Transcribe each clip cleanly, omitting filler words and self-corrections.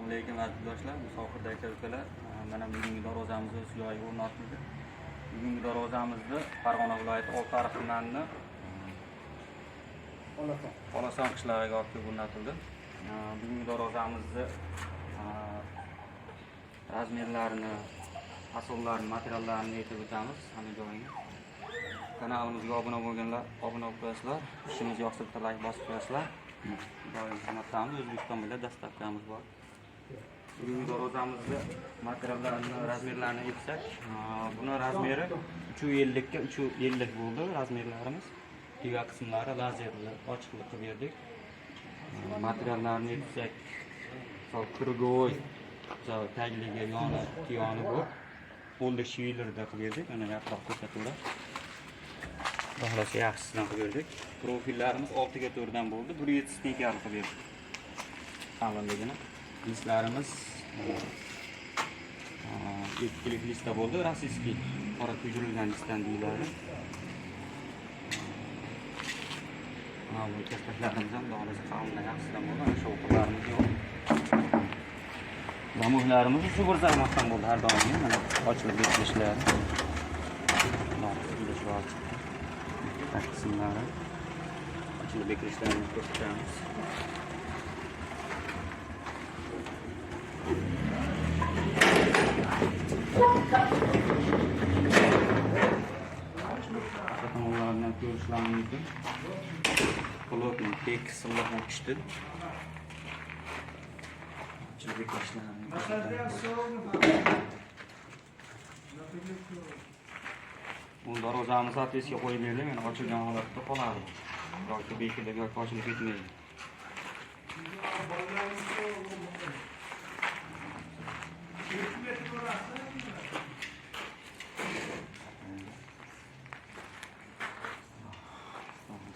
Assalomu alaykum aziz do'stlar, musofirda aka ukalar. Mana bugungi darvozamiz o'z joyiga o'rnatildi. Bugungi darvozamizni Farg'ona viloyati Oltiariq tumanini Xolason qishlog'iga olib kelib o'rnatildi. Bugungi darvozamizni razmerlarini, asollarini, materiallarini aytib o'tamiz hamma joyiga. Kanalimizga obuna bo'lganlar obuna bo'lib qo'yasizlar. Ishimiz yoqsa bitta like bosib qo'yasizlar. Doim xizmatdamiz, O'zbekiston bo'ylab dastavkamiz bor. Bugungi darvozamizni materiallarini, razmerlarini aytsak, buni razmeri 350 ga 350 bo'ldi razmerlarimiz. Tega qismlari lazerli ochiqlik qilib berdik. Materiallarni aytsak, misol круговой, misol tagligi, yoni, ikki yoni bu. Qo'lda швеллер da qilib berdik. Mana yaqinroq ko'rsataveradi. Xudo xohlasa yaxshisidan qilib berdik. Profillarimiz 6 ga 4 dan bo'ldi. 1.7 стенка li qilib berdik. Qalinligini. Listlarimiz ikkilik lista bo'ldi. Российский qora kuydirilgan listdan deyiladi. Mana bu kaspaklarimiz ham xudo xohlasa qalindan yaxshisidan bo'ldi. Mana shovqinlarimiz yo'q. Zamoklarimiz super zamokdan bo'ldi har doimgi. Mana ochilib bekilishlari. Xudo xohlasa juda chiroyli chiqdi. Tag qismlari ochilib bekilishlarini ko'rsatamiz. Orqa tomonlaridan ko'rishlari mumkin. Плотный, tekis, silliq bo'lib tushdi. Ochilib bekilishlarini ko'rsatamiz. Bu darvozamiz отвес ga qo'yib berdik, mana ochilgan holatda qoladi. Yoki bekilib yoki ochilib ketmaydi.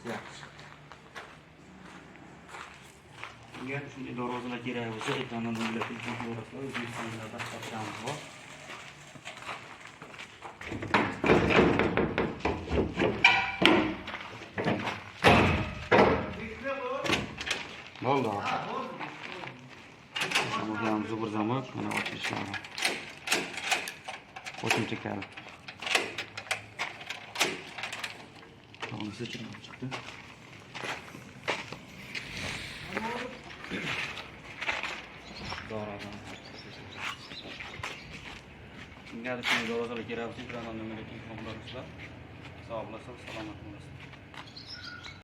Yaxshi. Agar shunday darvozalar kerak bo'lsa, ekrandan nomerlar telefon qilaverasizlar. O'zbekistonda dastavkamiz bor. Bo'ldi. Bu ham zubur zamok, mana ochilishlari. Qo'shimcha kalit. To'g'risi chiroyli chiqdi. Kimgadir shunday darvozalar kerak bo'lsa, ekrandan nomerga telefon qilaverasizlar. Sog' bo'lasizlar, salomat bo'lasizlar.